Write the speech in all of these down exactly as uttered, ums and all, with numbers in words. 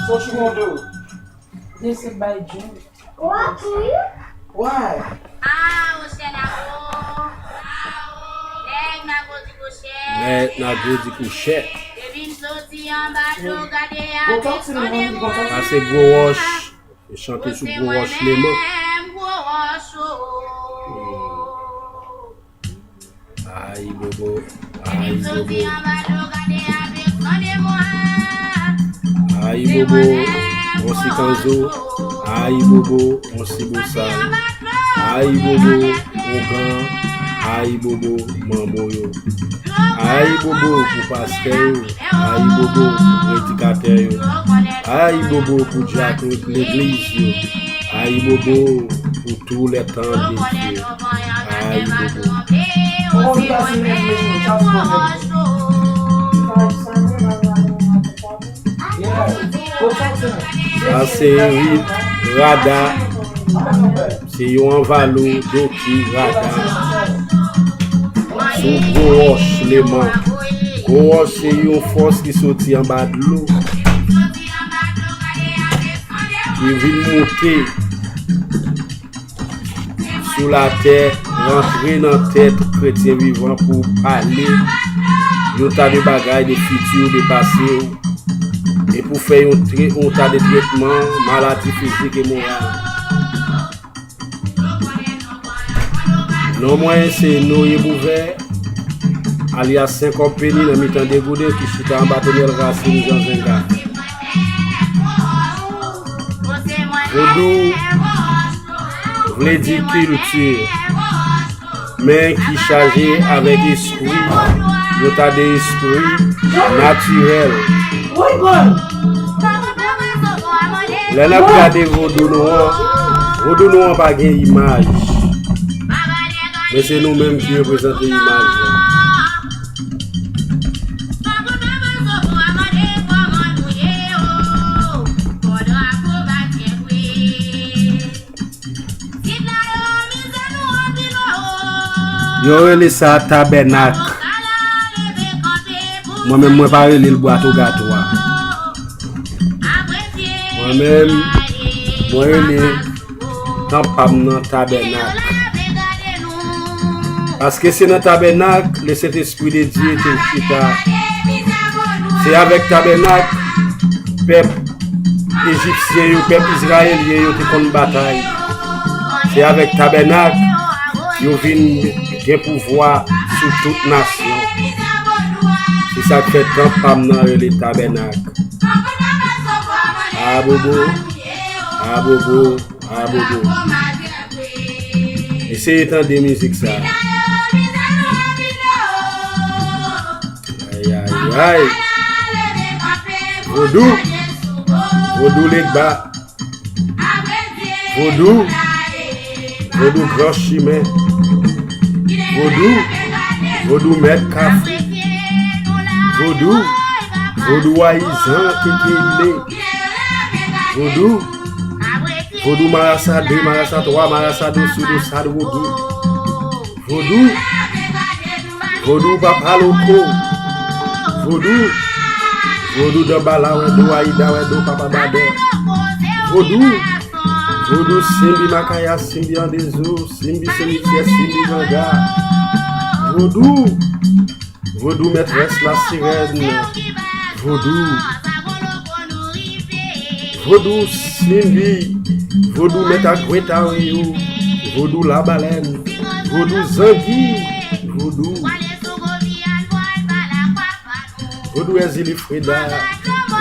What you gonna do? This is by June. Why? Mèt Nago di kouchèt. Go talk to them, honey. Go talk to them. Sa se Gwo Wòch. Yo chante sou Gwo Wòch Leman. Ayibobo, ayibobo. Ayibobo, Monsi Kanzo. Ayibobo, Monsi Bosal. Ayibobo, Ougan. Ayibobo, Manbo yo. Ayibobo pou pastè yo. Ayibobo pou predikatè yo. Ayibobo pou dyak legliz yo. Ayibobo pou tou lè tan de Dye. Ayibobo. Sa se rit Rada. Se yon anvalo doki Rada sou Gwo Wòch Leman. Gwo Wòch se yon fòs ki soti anba dlo, ki vin monte sou latè, rantre nan tèt kretyen vivan pou pale yon ta de bagay de fiti, de pase w, e pou fè yon, tre, yon ta de tretman maladi fizik e moral. Non mwen se Noye Bouvè, alyas Senkòb Peni nan mitan Degouden ki chita anba tonnèl rasin Jan Zenga. Vodou vle di kilti, men ki chaje avèk espri, yon ta de espri natirèl. Lè n ap gade vodou nou an, vodou nou an pa gen imaj. Men se nou menm ki reprezante imaj lan. Yo rele sa tabènak. Mwen menm, mwen pa rele l bwa tougatou a. Mwen menm, mwen rele tanp pa m nan tabènak. Paske se nan tabènak, Lesentespri de Dye te chita. Se avèk tabènak, pèp ejipsyen yo, pèp izrayelyen yo te konn batay. Se avèk tabènak, yo vin gen pouvwa sou tout nasyon. Se sa k fè tanp pa m nan rele tabènak. Abobo, abobo, abobo. Eseye tande mizik sa. Ay, ay, ay. Vodou, vodou legba. Vodou, vodou gran chimen. Vodou, vodou mèt kafou. Vodou, vodou ayizan kekeyile. Vodou, vodou marasa de, marasa twa, marasa de, sou de sa de vodou. Vodou, vodou papa loko. Vodou, vodou danbala wè do, ayida wè do, papa badè. Vodou, vodou simbi makaya, simbi andezo, simbi simityè, simbi ganga. Vodou, vodou mètrès lasirèn. Vodou, vodou simbi, vodou mèt agwetawe yo, vodou labalèn, vodou zangi, vodou. Vodou Èzili Freda,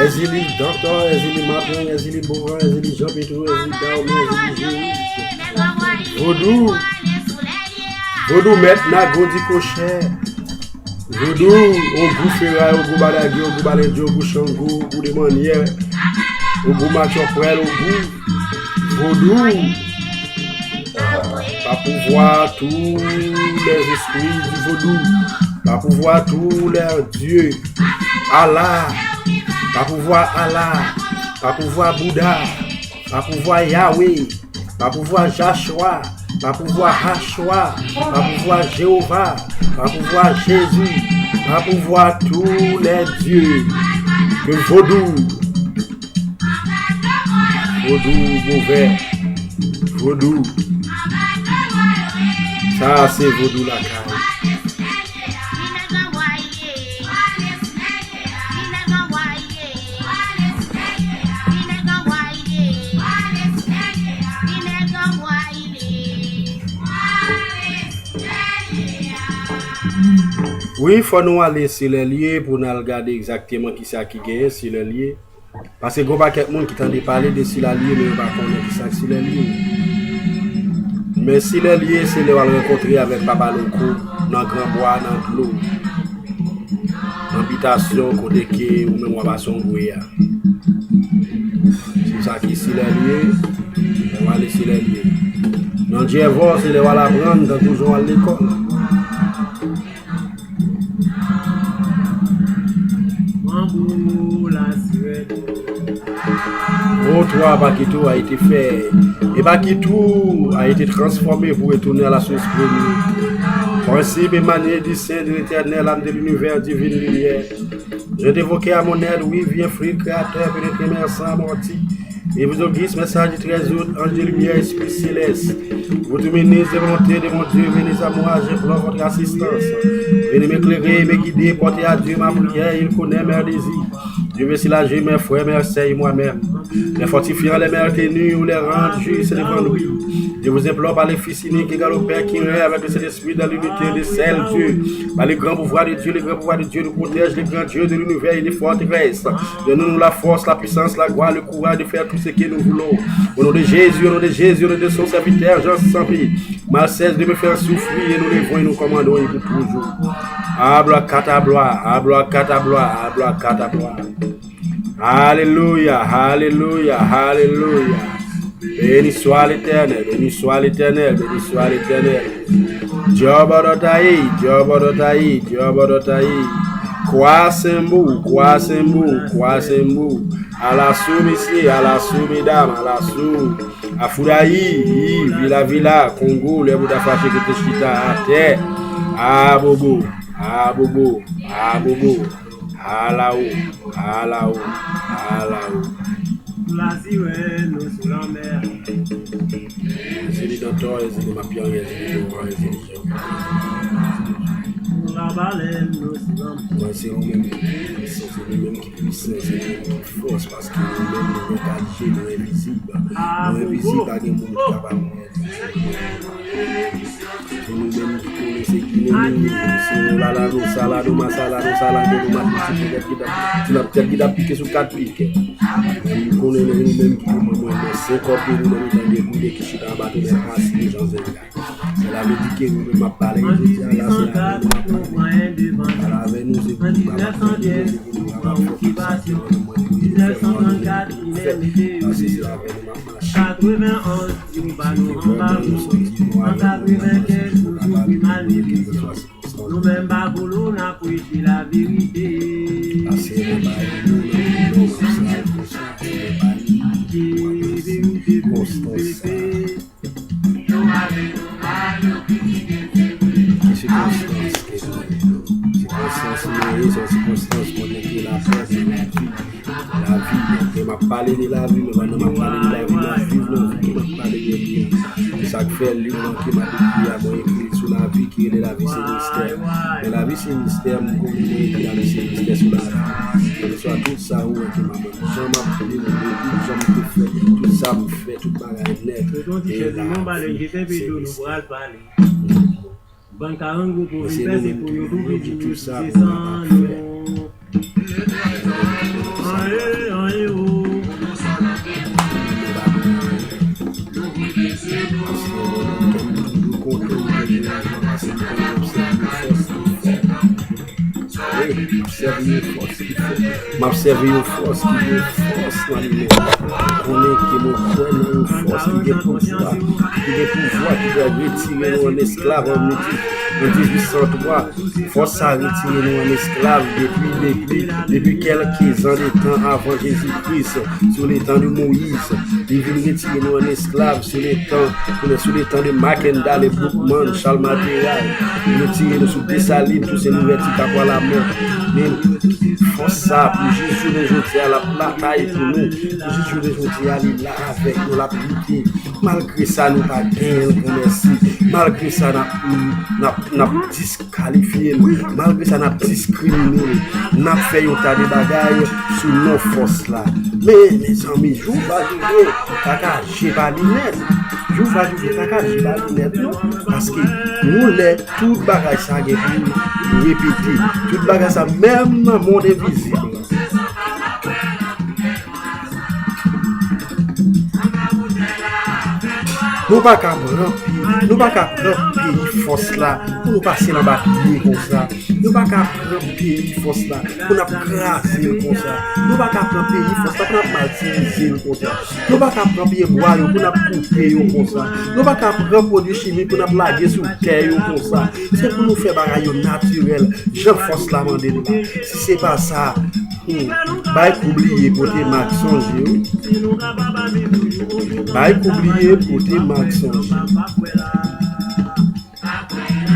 Èzili Dantò, Èzili Maplen, Èzili Boran, Èzili Janpetro, Èzili Daomen, Èzili Jewis. Vodou, vodou mèt Nago di kochè. Vodou, Ogou Feray, Ogou Badagi, Ogou Balendyo, Ogou Chango, Ogou Demannyè, Ogou Matyòpwèl, Ogou. Vodou, par pouvoir tous les esprits du vodou, par pouvoir tous les dieux, Allah, par pouvoir Allah, par pouvoir Bouddha, par pouvoir Yahweh, par pouvoir Joshua, par pouvoir Hashua, par pouvoir Jéhovah, par pouvoir Jésus, par pouvoir tous les dieux, que vodou Vodou Bovè. Vodou. Sa a se vodou lakay. Wi, fò nou ale Silèlye pou n al gade egzakteman kisa ki genyen Silèlye. Paske gen yon pakèt moun ki tande pale de Silèlye, men yo pa konnen kisa k Silèlye. Men Silèlye, se lè w al rankontre avèk Papa Loko nan Granbwa, nan dlo, nan bitasyon kote ke ou menm w ap asonbre a. Se sa ki Silèlye, lè w ale Silèlye. Nan Djèvò, se lè w al aprann, tankou jan w al lekòl. Manbo la sirèn. Au trois, Bakitou a été fait, et Bakitou a été transformé pour retourner à la source première. Principe émané du sein de l'Éternel, âme de l'univers, divine lumière. Je t'invoque à mon aide, oui, viens, fluide créateur, pénétrez mes sangs amortis. Et vous auguste message du treize août, ange de lumière, esprit céleste. Vous tout ministre de volonté de mon Dieu, venez à moi, j'implore votre assistance. Venez m'éclairer, me guider, porter à Dieu ma prière, il connaît mes désirs. Dieu veut soulager mes frères, mes sœurs et moi-même. Les fortifier, les maintenir, les rendre justes devant lui. Je vous implore par le Fils unique, égal au Père qui règne avec le Saint-Esprit dans l'unité de seul Dieu. Par le grand pouvoir de Dieu, le grand pouvoir de Dieu nous protège, le grand Dieu de l'univers et des forteresses. Donne-nous la force, la puissance, la gloire, le courage de faire tout ce que nous voulons. Au nom de Jésus, au nom de Jésus, au nom de son serviteur, Jean Sampi. Mal cesse de me faire souffrir et nous levons et nous commandons et pour toujours. Abra katabra, abra katabra, abra katabra. Alelouya, alelouya, alelouya. Béni soit l'Éternel, béni soit l'Éternel, béni soit l'Éternel. Djòbòdòtayé, djòbòdòtayé, djòbòdòtayé. Kwa senbou, kwa senbou, kwa senbou. Alasou mesye, alasou medam, alasou. Afoudayi, yi, vila vila, Kongo, lè bouda fache kote chita atè. Abobo, abobo, abobo. Alawo, alawo, alawo. Sou la sirèn, nou sou lanmè. Ezili Dantò, Ezili Mapyari, Ezili Dora, Ezili Jean. Sou la balèn, nou sou lanmè. Mwen se ou menm ki pwisan, se nou menm ki pwisan, se nou menm ki fòs, paske nou menm nou enkalite, nou envizib. Nou envizib, pa gen moun ki kapab wè. Se nou menm ki konnen se ki nou, se nou la la nou, sa la nou, ma sa la nou, sa la nou, nou ma nou, ti tèt ki t ap, ti tèt ki t ap pike sou kat pik. Men nou konnen nou menm ki kouman mwen, men se kòp nou nan mitan de boude ki chita anba tonèl pase jan zèl la. Cela veut dire que nou menm ap pale jodi a la, se avè nou ap pale. Pale avè nou, se pou nou pa tande nou, se pou nou pa fè tout sa ki nan mwen pou nou fè, nou fè. Paske se avè nou m ap mache. Katrevenn-onz, yo ba nou anba kou. An katrevenkenz, nou soufri malere. Nou menm pa volo, n ap preche laverite. Ki verite pou nou trese. Ki sikonstans ke nou ye? Sikonstans nou ye, se yon sikonstans kote ke lapè se lavi. Lavi, lè m ap pale de lavi, men pandan m ap pale de lavi, m ap viv nan vi ke m ap pale de li an. Se sa k fè liv lan ke m ap ekri a, mwen ekri l sou lavi ki rele Lavi se mistè. Men lavi se mistè, m konnen mwen ekri Lavi se mistè sou lavi. Kèlkeswa tout sa ou wè ke m ap, jan m ap dewoule, tout jan m te fè, tout sa m fè, tout bagay nèt. E lavi se mistè. Bann karangou pou vin pèse pou yo tou vin di nou si se san nou. Anyen, anyen, o. Wi, m ap sèvi yon fòs ki fò. M ap sèvi yon fòs ki gen fòs nan li menm. Konnen ke mwen kwè nan yon fòs ki gen pouvwa, ki gen pouvwa, ki pral retire nou an esklav an mil, an dizuit san twa. Fòs sa retire nou an esklav depi, depi, depi kèlke zan de tan avan Jezi Kris, sou letan de Moyiz. Li vin retire nou an esklav sou letan, sou letan de Makandal e Boukman, Chalmateray. Li retire nou sou Desalin, Tousen Louvèti, Kapwa Lamò. Men Fòs sa pou jis jounen jodi a l ap batay pou nou. Pou jis jounen jodi a li la avèk nou, l ap lite. Malgre sa nou pa genyen l granmèsi. Malgre sa n ap, n ap, n ap diskalifye l. Malgre sa n ap diskrimine l. N ap fè yon ta de bagay sou non fòs la. Men mezanmi, jou va rive, kaka je pa linèt. Jou va rive, kaka je pa linèt non. Paske yon lè tout bagay sa gen pou repete. Tout bagay sa menm nan mond envizib. Nou pa ka pran peyi, nou pa ka pran peyi fòs la pou nou pase l anba pye konsa. Nou pa ka pran peyi fòs la pou n ap kraze l konsa. Nou pa ka pran peyi fòs la pou n ap matyinize l konsa. Nou pa ka pran pye bwa yo pou n ap koupe yo konsa. Nou pa ka pran pwodui chimik pou n ap lage sou tè yo konsa. Se pou nou fè bagay yo natirèl, jan fòs la mande n la. Si se pa sa, hmm, bay kou bliye pote mak sonje wi. Bay kou bliye pote mak sonje.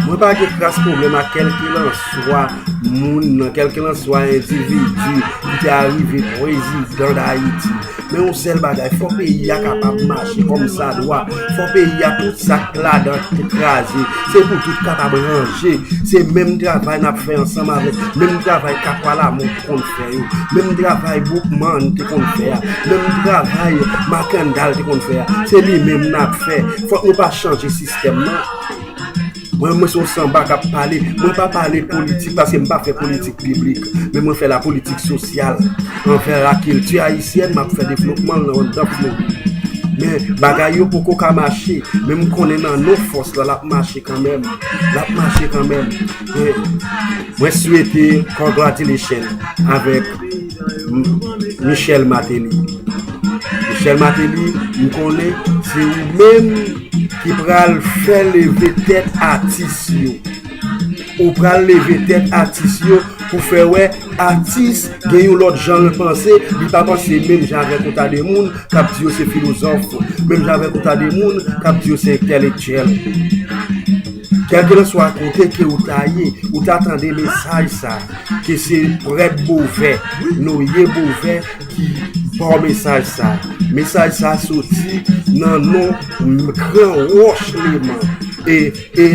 Mwen pa gen kras pwoblèm ak kèlkelanswa moun nan, kèlkelanswa endividi ki te arive prezidan Dayiti. Men yon sèl bagay, fò peyi a kapab mache kòmsadwa. Fò peyi a tout sa k ladan t kraze. Se pou tout kapab ranje. Se menm travay n ap fè ansanm avèk menm travay Kapwa Lamò te konn fè yo. Menm travay Boukman te konn fè a. Menm travay Makandal te konn fè a. Se li menm n ap fè. Fòk nou pa chanje sistèm nan. Mwen, mwen se yon sanba k ap pale. Mwen pa pale politik paske m pa fè politik piblik. Men mwen fè la politik sosyal. Anvè lakilti ayisyèn, m ap fè devlopman l nan anndan Florid. Men bagay yo poko ka mache. Men m konnen nan non fòs la, l ap mache kanmenm. L ap mache kanmenm. Men mwen swete congratulation avèk M-, Michel Martelly. Michel Martelly, m konnen se ou menm ki pral fè leve tèt atis yo. Ou pral leve tèt atis yo pou fè wè atis gen yon lòt jan l panse, li pa panse menm jan avèk yon ta de moun k ap di yo se filozòf, menm jan avèk yon ta de moun k ap di yo se entèlektyèl. Kèlkelanswa kote ke ou ta ye, ou ta tande mesaj sa, ke se prèt Bovè, Noye Bovè ki ba w mesaj sa. Mesaj sa soti nan non gran wòch Leman e, e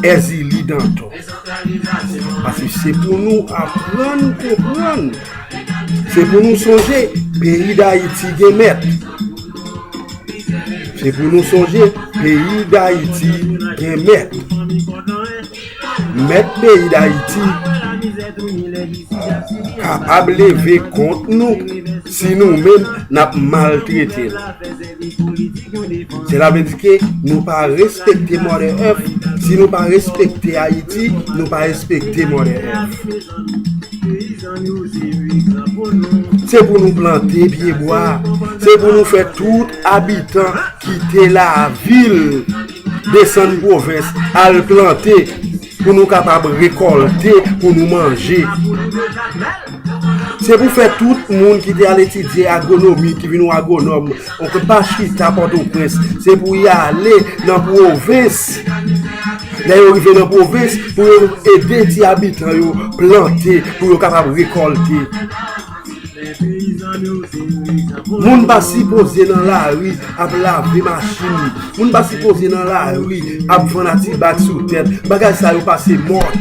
Èzili Dantò. Paske se pou nou aprann konprann. Se pou nou sonje, peyi Dayiti gen mèt. Se pou nou sonje, peyi Dayiti gen mèt. Mèt peyi Dayiti kapab leve kont nou si nou menm n ap maltrete l. Sela vle di ke nou pa respekte Mother Earth. Si nou pa respekte Ayiti, nou pa respekte Mother Earth. Se pou nou plante pye bwa. Se pou nou fè tout abitan kite lavil, desann pwovens, al plante pou nou kapab rekòlte, pou nou manje. Se pou fè tout moun ki te al etidye agwonomi, ki vin yon agwonòm, ou pa chita Pòtoprens, se pou y ale nan pwovens. Lè yo rive nan pwovens, pou yo ede ti abitan yo plante, pou yo kapab rekòlte. Moun pa sipoze nan lari ap lave machin. Moun pa sipoze nan lari ap vann atibak sou tèt. Bagay sa yo pase mòd.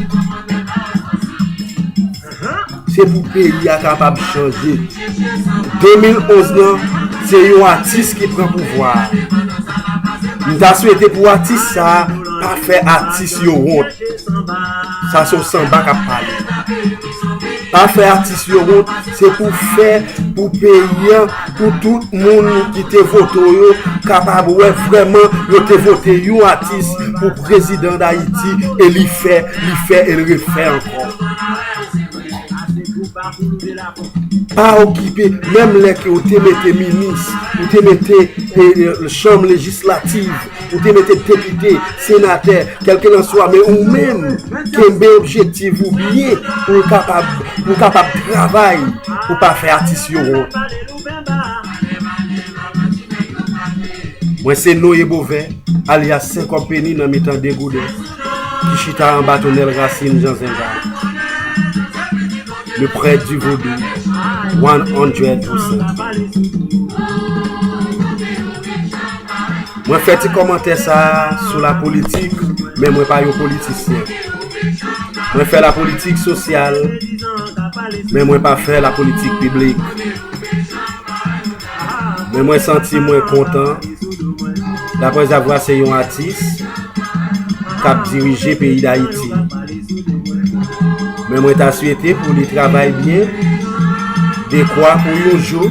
Se pou peyi a kapab chanje. De mil onz lan, se yon atis ki pran pouvwa a. M ta swete pou atis sa a pa fè atis yo wont. Sa se yon sanba k ap pale. Pa fè atis yo wont, se pou fè pou peyi an, pou tout moun ki te vote w yo kapab wè vrèman yo te vote yon atis pou prezidan Dayiti e li fè, li fè e l refè ankò. Pa okipe, menm lè ke w te mete minis, ou te mete, e, e, chanm lejislatif, ou te mete depite, senatè, kèlkelanswa, men ou menm, kenbe objektif ou byen pou w kapab, pou w kapab travay pou pa fè atis yo wont. Mwen se Noye Bovè, alyas Senkòb Peni nan mitan Degouden, ki chita anba tonèl Rasin Jan Zenga. Le prêtre du vodou, one hundred percent. Mwen fè ti kòmantè sa a sou la politik, men mwen pa yon politisyen. Mwen fè la politik sosyal, men mwen pa fè la politik piblik. Men mwen santi mwen kontan, daprè zavwa se yon atis k ap dirije peyi Dayiti. Men mwen ta swete pou li travay byen, dekwa pou yon jou,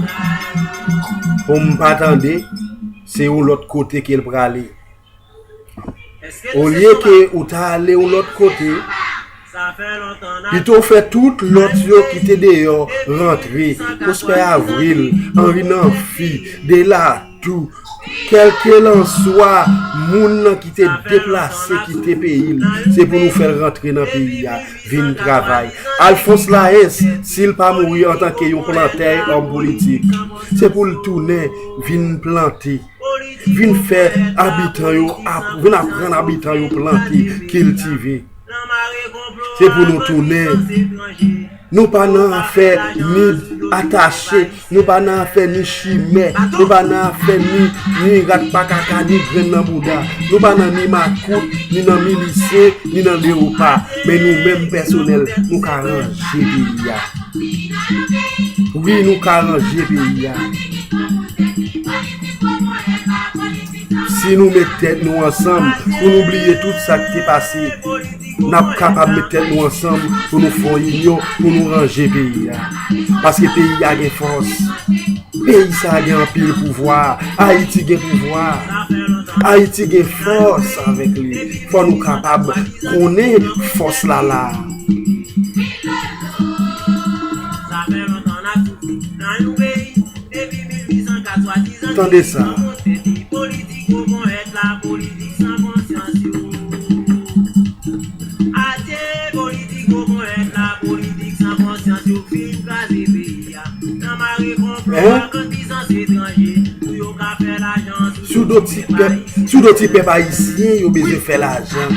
pou m pa tande se yon lòt kote ke l prale. Olye ke ou ta ale yon lòt kote, pito w fè tout lòt yo ki te deyò rantre, Prosper Avril, Henri Namphy, Delatou, kèlkelanswa moun nan ki te deplase kite peyi l, se pou nou fè l rantre nan peyi a, vin travay. Alphonse Lahaens, si l pa mouri antanke yon plantè, òm politik, se pou l tounen vin plante. Vin fè abitan yo ap, vin aprann abitan yo plante, kiltive. Se pou nou tounen. Nou pa nan afè ni atache, nou pa nan afè ni chimè, nou pa nan afè ni, ni rat pa kaka, ni grenn nan bouda. Nou pa nan ni makout, ni nan milisyen, ni nan leopa. Men nou menm pèsonèl, nou ka ranje peyi a. Wi, nou ka ranje peyi a. Si nou met tèt nou ansanm pou nou bliye tout sa k te pase, n ap kapab met tèt nou ansanm pou nou fè yon inyon, pou nou ranje peyi a. Paske peyi a gen fòs. Peyi sa a gen anpil pouvwa. Ayiti gen pouvwa. Ayiti gen fòs avèk li. Fò nou kapab konnen fòs la la. Tande sa. Hein? Sou do ti pèp, sou do ti pèp ayisyen, yo bezwen fè lajan.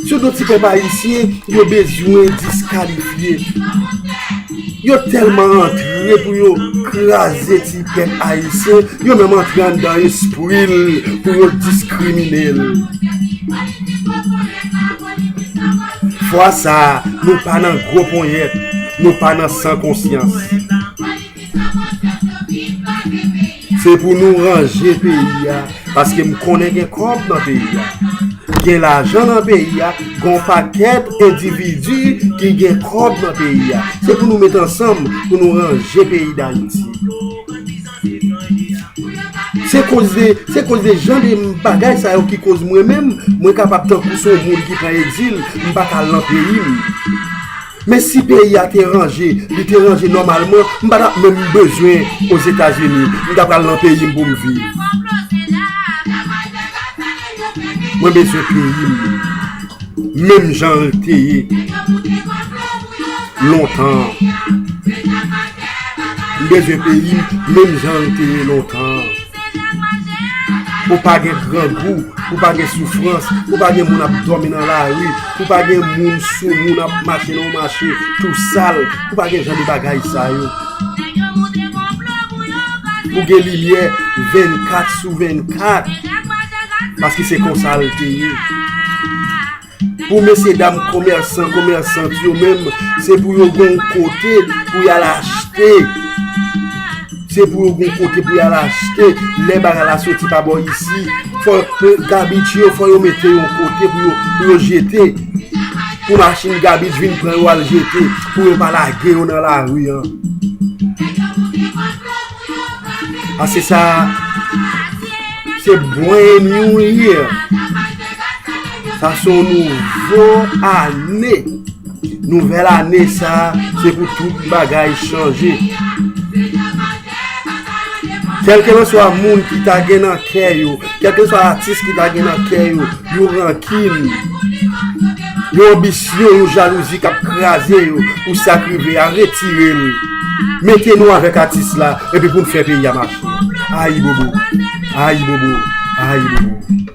Sou do ti pèp ayisyen, yo bezwen diskalifye. Yo tèlman antre pou yo kraze ti pèp ayisyen, yo menm antre anndan espri l pou yo diskrimine l. Fwa sa a, nou pa nan gwo ponyèt, nou pa nan san konsyans. Se pou nou ranje peyi a, paske m konnen gen kòb nan peyi a. Gen lajan nan peyi a, gen yon pakèt endividi ki gen kòb nan peyi a. Se pou nou met ansanm pou nou ranje peyi Dayiti. Se koz de, se koz de jan de bagay sa yo ki koz mwen menm, mwen kapab tankou se yon moun ki pran egzil, m pa ka al nan peyi m. Men si peyi a te ranje, li te ranje nòmalman, m pa t ap menm bezwen Ozetazini. M ta pral nan peyi m pou m viv. Mwen bezwen peyi m menm jan l te ye lontan. M bezwen peyi m menm jan l te ye lontan. Pou pa gen grangou, pou pa gen soufrans, pou pa gen moun ap dòmi nan lari, pou pa gen moun sou moun ap mache nan yon mache tou sal, pou pa gen jan de bagay sa yo. Pou gen limyè vennkat sou vennkat, paske se konsa l te ye. Pou mesye dam komèsan, komèsant yo menm, se pou yo gen yon kote pou y al achte. Se pou yo gen yon kote pou y al achte. Lè bagay la soti pa bò isi, fò gabich yo, fò yo mete yon kote pou yo, pou yo jete. Pou machin gabich vin pran yo al jete, pou yo pa lage yo nan lari an. Paske sa, se brand new year. Sa se yon nouvo ane. Nouvèl ane sa, se pou tout bagay chanje. Kèlkelanswa moun ki ta gen nan kè yo, kèlkeswa atis ki ta gen nan kè yo, yon rankin, yon anbisyon, yon jalouzi k ap kraze yo pou sa k rive a, retire l. Mete nou avèk atis la, epi pou n fè peyi a mache. Ayibobo, ayibobo, ayibobo.